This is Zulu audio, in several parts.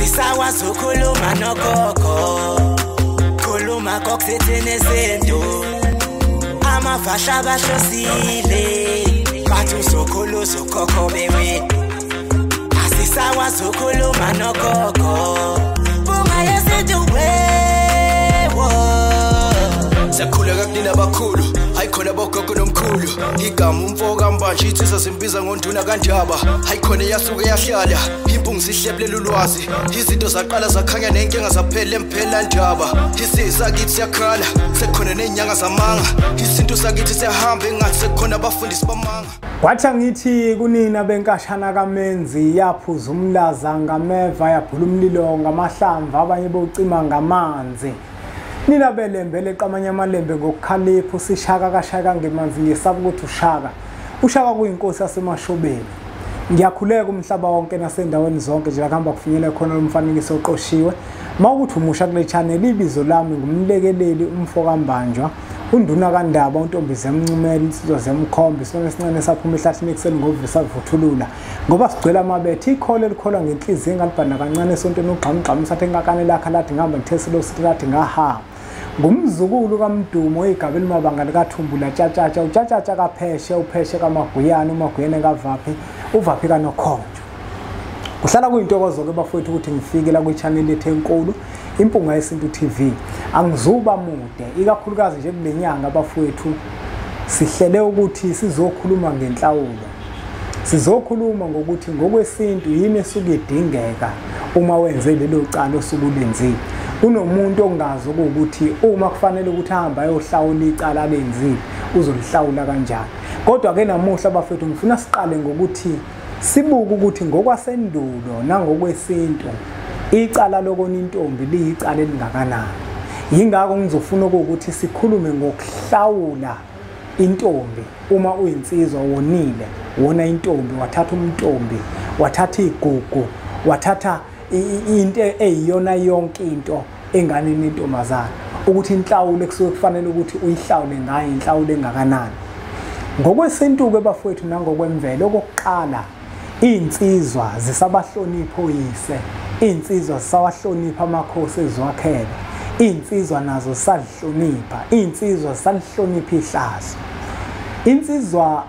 Asisakwazi ukukhuluma nogogo, khuluma kokuthethene izinto. Amafasha bahlosile, bathi uzokhulu uzokhokho bewe. Asisakwazi ukukhuluma nogogo, bunga yesintu wewo. Siyakhuleka kunina abakhulu, hayikhona bogogo nomkhulu. Igama umfo kaMbanje insizwa simbiza ngonduna kaNdaba. Hayikhona eyasuke yahlala, impungu sihlebulela ulwazi. Izinto zaqala zakhanya nenkinga zaphela emphela ndaba. Isizakithi siyakhala, sekukhona nezinyanga zamanga. Isintu sakithi siyahamba engathi sekukhona abafundisi bamanga. Kwathi angithi kunina benkashana kaMenzi, yaphuza umlaza ngameva, yaphula umlilo ngamahlamvu, abanye bocima ngamanzi. Nina belembe leqamanye amalembe ngokukhalipha, usishaka kashaka ngemanzi, ngisaba ukuthi ushaka. Ushaka kuyinkosi yaseMashobeni. Ngiyakhuleka umhlaba wonke nasendaweni zonke nje la kuhamba kufinyele khona lo mfanekiso oqoshiwe. Mawukuthi umusha kule channel, ibizo lami ngumlekeleli umfo kaMbanjwa, unduna kaNdaba, untombi zemncumela, insizwa zemkhombe, isibone esincane saphuma ehlathini ekuseni ngovisa vuthulula. Ngoba sigcwele amabethe, ikhole elikholwa ngenhliziyo engalibhanda kancane esontweni ugqamugqamu sathi engakane lakha lathi ngihamba ngithese lo sithi lathi ngahamba. Ngumzukulu kaMdumo igaba elimabanga likaThumbula Tshatshatsha, uTshatshatsha kaPheshe, uPheshe kaMaguyane, uMaguyane kaVaphi, uVaphi kaNokhonjo. Kuhlala kuyintokozo ke bafowethu ukuthi ngifike la kwi-channel yethu enkulu Impunga Yesintu TV. Angizuba mude, ikakhulukazi nje kule nyanga bafowethu sihlele ukuthi sizokhuluma ngenhlawulo. Sizokhuluma ngokuthi ngokwesintu yini esuke idingeka uma wenze lelo cala osuke ulenzile. Kunomuntu ongazi ukuthi uma kufanele ukuthi ahambe ayohlawula icala alenzile uzolihlawula kanjani. Kodwa ke namuhla bafethu ngifuna siqale ngokuthi sibuke ukuthi ngokwasendulo nangokwesintu icala lokona intombi liyicala elingakanani. Yingakho ngizofuna ukuthi sikhulume ngokuhlawula intombi. Uma uyinsizwa wonile, wona intombi, wathatha umntombi, wathatha igugu, wathatha into eyiyona yonke into enganeni intombazana, ukuthi inhlawulo ekusuke kufanele ukuthi uyihlawule ngayo inhlawulo engakanani. Ngokwesintu ke bafowethu nangokwemvelo, okokuqala insizwa zisabahlonipha oyise, insizwa zisawahlonipha amakhosi ezwakhela, insizwa nazo zisalihlonipha, insizwa zisalihlonipha ihlazo. Insizwa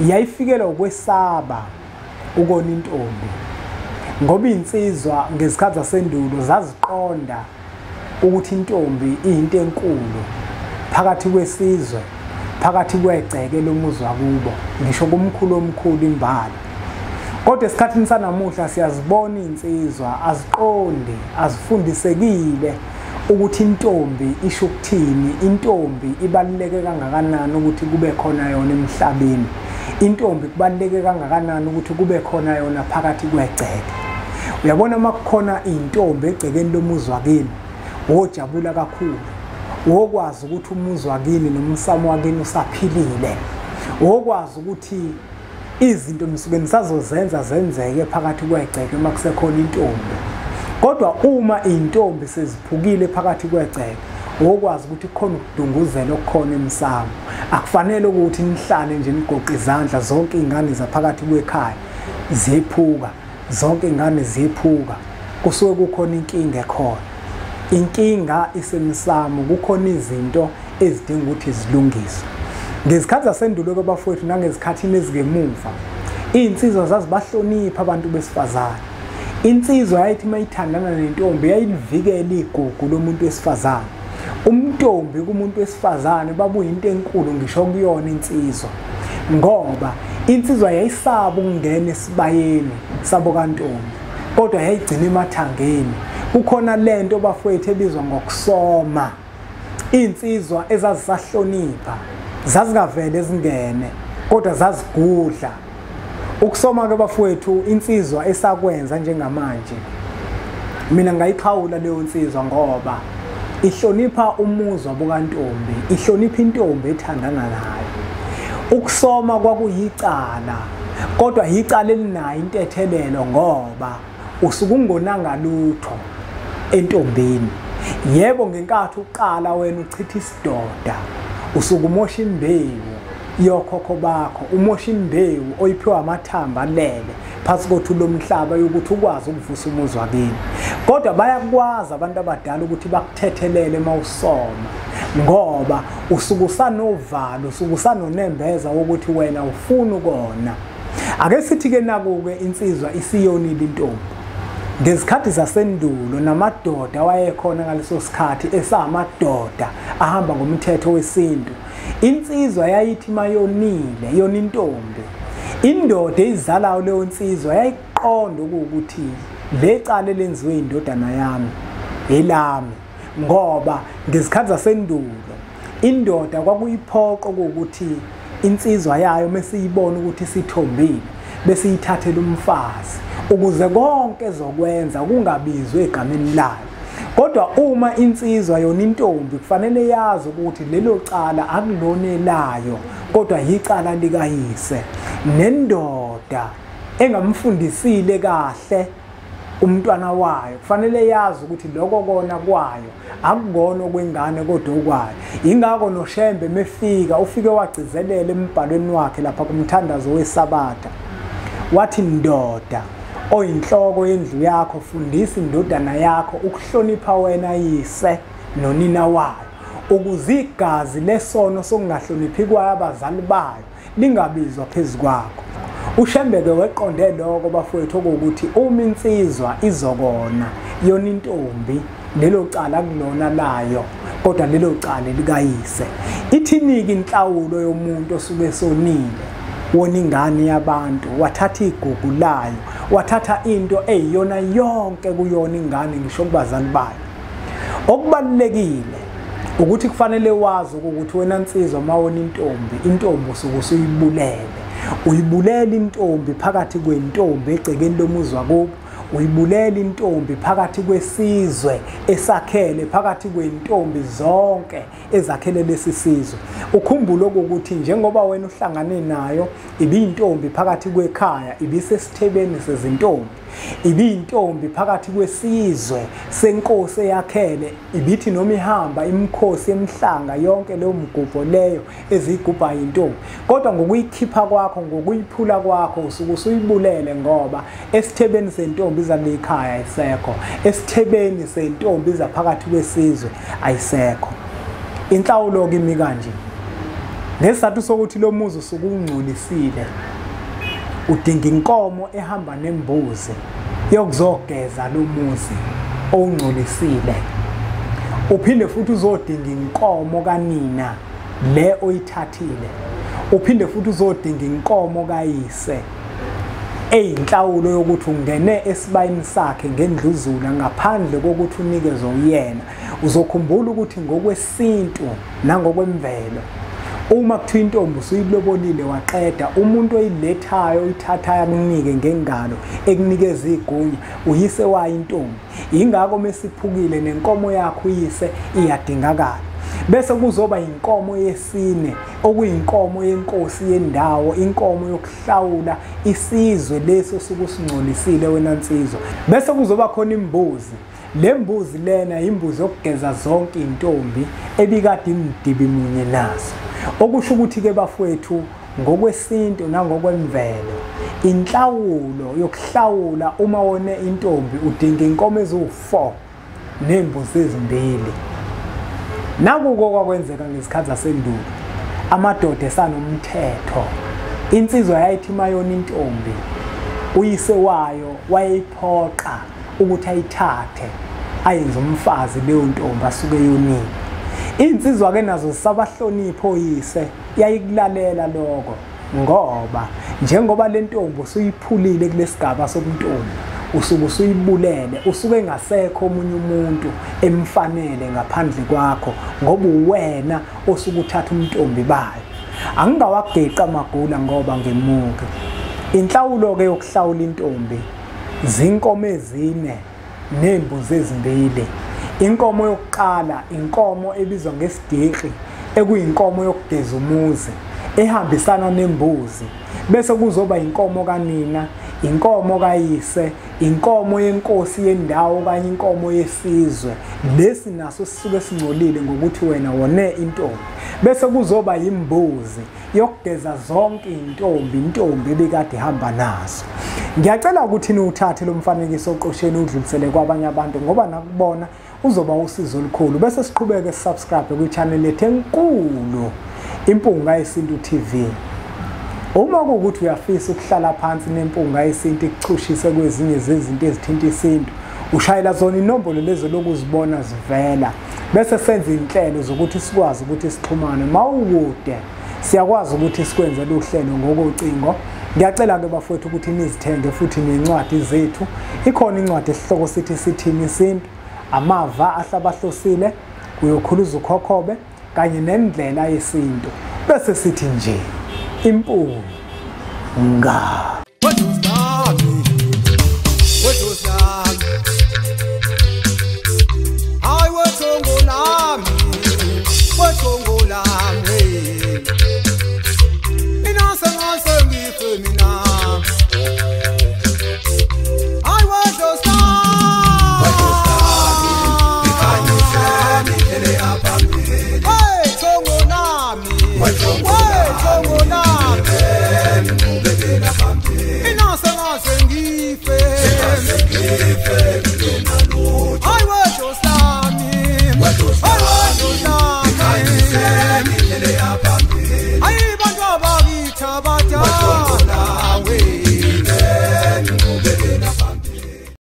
yayifikela ukwesaba ukona intombi, ngoba insizwa ngezikhathi zasendulo zaziqonda ukuthi intombi iyinto enkulu phakathi kwesizwe, phakathi kwegceke lomuzi wakubo, ngisho kumkhulu omkhulu imbala. Kodwa esikhathini sanamuhla siyazibona insizwa aziqondi, azifundisekile ukuthi intombi isho ukuthini, intombi ibaluleke kangakanani ukuthi kube khona yona emhlabeni, intombi kubaluleke kangakanani ukuthi kube khona yona phakathi kwegceke. Uyabona uma kukhona intombi egcekeni lomuzi wakini, wojabula kakhulu, wokwazi ukuthi umuzi wakini nomsamo wakini usaphilile, wokwazi ukuthi izinto nisuke nisazozenza zenzeke phakathi kwegceke uma kusekhona intombi. Kodwa uma intombi seziphukile phakathi kwegceke, wokwazi ukuthi kukhona ukudunguzela okukhona emsamo. Akufanele ukuthi nihlale nje nigoqe izandla, zonke izingane zaphakathi kwekhaya ziyephuka, zonke izingane ziyephuka. Kusuke kukhona inkinga ekhona. Inkinga isemsamo, kukhona izinto ezidinga ukuthi zilungiswe. Ngezikhathi zasendulo ke bafowethu nangezikhathini ezingemuva, insizwa zazibahlonipha abantu besifazane. Insizwa yayithi mayithandana nentombi yayilivikela igugu lomuntu wesifazane. Umntombi kumuntu wesifazane babuyinto enkulu ngisho kuyona insizwa, ngoba insizwa yayisaba ukungena esibayeni sabo kantombi, kodwa yayigcina emathangeni. Kukhona lento bafowethu ebizwa ngokusoma. Insizwa ezazisahlonipha zazingavele zingene, kodwa zazigudla. Ukusoma ke bafowethu insizwa esakwenza njengamanje, mina ngayixhawula leyo insizwa ngoba ihlonipha umuzwa bukantombi, ihlonipha intombi ethandana nayo. Ukusoma kwakuyicala, kodwa yicala elinayo intethelelo ngoba usuke ungonanga lutho entombini. Yebo, ngenkathi uqala wena uchitha isidoda, usuke umosha imbewu, yokhokho bakho, umosha imbewu oyiphiwa amathamba alele phasi kothuli lomhlaba yokuthi ukwazi ukuvusa umuzi wakini. Kodwa bayakwazi abantu abadala ukuthi bakuthethelele mawusoma, ngoba usuke usanovalo, usuke usanonembeza wokuthi wena ufuna ukona. Ake sithi-ke naku-ke insizwa isiyonile intombi. Ngezikhathi zasendulo namadoda wayekhona ngaleso sikhathi esamadoda ahamba ngomthetho wesintu, insizwa yayithi mayonile yona intombi, indoda eyizalayo leyo nsizwa yayiqonda ukuthi le cala elenziwe indodana yami elami, ngoba ngezikhathi zasendulo indoda kwakuyiphoqo ukuthi insizwa yayo mesiyibona ukuthi sithombile bese iyithathela umfazi ukuze konke ezokwenza kungabizwe egameni layo. Kodwa uma insizwa yona intombi kufanele yazi ukuthi lelo cala akulona elayo, kodwa yicala likayise. Nendoda engamfundisile kahle umntwana wayo kufanele yazi ukuthi lokho kona kwayo akukona okwengane kodwa okwayo. Ingakho noShembe mefika ufike wagcizelela embhalweni wakhe lapha kumthandazo weSabatha, wathi ndoda oyinhloko yendlu yakho fundisa indodana yakho ukuhlonipha wena yise nonina wayo, ukuze igazi lesono sokungahloniphi kwayo abazali bayo lingabizwa phezu kwakho. uShembe-ke weqonde lokho bafowethu ukuthi uma insizwa izokona yona intombi, lelo cala kulona layo kodwa lelo cala likayise. Ithinike inhlawulo yomuntu osuke sonile, wona ingane yabantu, wathatha igugu layo, wathatha into eyiyona yonke kuyona ingane ngisho kubazali bayo. Okubalulekile ukuthi kufanele wazi ukuthi wena nsizwa mawona intombi, intombi usuke usuyibulele. Uyibulela intombi phakathi kwentombi egcekeni lomuzi wakubo, uyibulela intombi phakathi kwesizwe esakhele, phakathi kwentombi zonke ezakhele lesi sizwe. Ukhumbule ukuthi njengoba wena uhlangane nayo ibiyintombi phakathi kwekhaya, ibisesithebeni sezintombi, ibiyintombi phakathi kwesizwe senkosi eyakhele, ibithi noma ihamba imikhosi emhlanga yonke leyo mgubho leyo ezigubha intombi. Kodwa ngokuyikhipha kwakho, ngokuyiphula kwakho, usuke usuyibulele, ngoba esithebeni sentombi zalekhaya ayisekho, esithebeni sentombi zaphakathi kwesizwe ayisekho. Inhlawulo kimi kanje, ngesizathu sokuthi lo muzi usuke ungcolisile, udinga inkomo ehamba nembuzi yokuzogeza lo muzi owungcolisile. Uphinde futhi uzodinga inkomo kanina le oyithathile, uphinde futhi uzodinga inkomo kayise eyinhlawulo yokuthi ungene esibayeni sakhe ngendluzula ngaphandle kokuthi unikezwe uyena. Uzokhumbula ukuthi ngokwesintu nangokwemvelo, uma kuthiwa intombi usuyilobolile waqeda, umuntu oyilethayo oyithathayo akunike ngengalo ekunikeza igunya uyise wayo intombi. Ingakho mesiphukile nenkomo yakho uyise iyadingakala. Bese kuzoba inkomo yesine okuyinkomo yenkosi yendawo, inkomo yokuhlawula isizwe leso sokusingcolisile wena nsizwa. Bese kuzoba khona imbuzi. Le mbuzi lena imbuzi yokugeza zonke intombi ebikade imdibi munye nazo. Okusho ukuthi ke bafowethu ngokwesintu nangokwemvelo, inhlawulo yokuhlawula uma wone intombi udinga inkomo eziwu4 nembuzi ezimbili. Nakuko kwakwenzeka ngesikhathi sasendulo, amadoda esanomthetho. Insizwa yayithi mayona intombi, uyise wayo wayeyiphoqa ukuthi ayithathe ayenze umfazi leyo ntombi asuke yonile. Insizwa ke nazo zisabahlonipha oyise, yayikulalela lokho, ngoba njengoba le ntombi usuyiphulile kulesigaba sobuntombi, usuke usuyibulele, usuke engasekho omunye umuntu emfanele ngaphandle kwakho, ngoba uwena osuke uthatha umntombi bayo. Angingawageqa amagula ngoba ngemuke. Inhlawulo ke yokuhlawula intombi zinkomo ezine nembuzi ezimbili. Inkomo yokuqala inkomo ebizwa ngesidiqi, ekuyinkomo yokugeza umuzi ehambisana nembuzi. Bese kuzoba inkomo kanina, inkomo kayise, inkomo yenkosi yendawo okanye inkomo yesizwe. Lesi naso sisuke singcolile ngokuthi wena wone intombi. Bese kuzoba yimbuzi yokugeza zonke intombi ebikade ihamba nazo. Ngiyacela ukuthi niwuthathe lo mfanekiso oqosheni udlulisele kwabanye abantu, ngoba nakubona uzoba usizo olukhulu. Bese siqhubeke subscribe kwi-channel yethu enkulu, Impunga Yesintu TV. Uma kuwukuthi uyafisa ukuhlala phansi neMpunga Yesintu ikuchushise kwezinye zezinto ezithinta isintu, ushayela zona inombolo lezo lokuzibona zivela, bese senza inhlelo zokuthi sikwazi ukuthi sixhumane. Mawukude siyakwazi ukuthi sikwenzele uhlelo ngokocingo. Ngiyacela-ke bafowethu ukuthi nizithenge futhi nencwadi zethu. Ikhona incwadi esihloko sithi Sithini Isintu, Amava Ahlabahlosile, Uyokhuluza Ukhokhobe, kanye nendlela yesintu. Bese sithi nje impunga.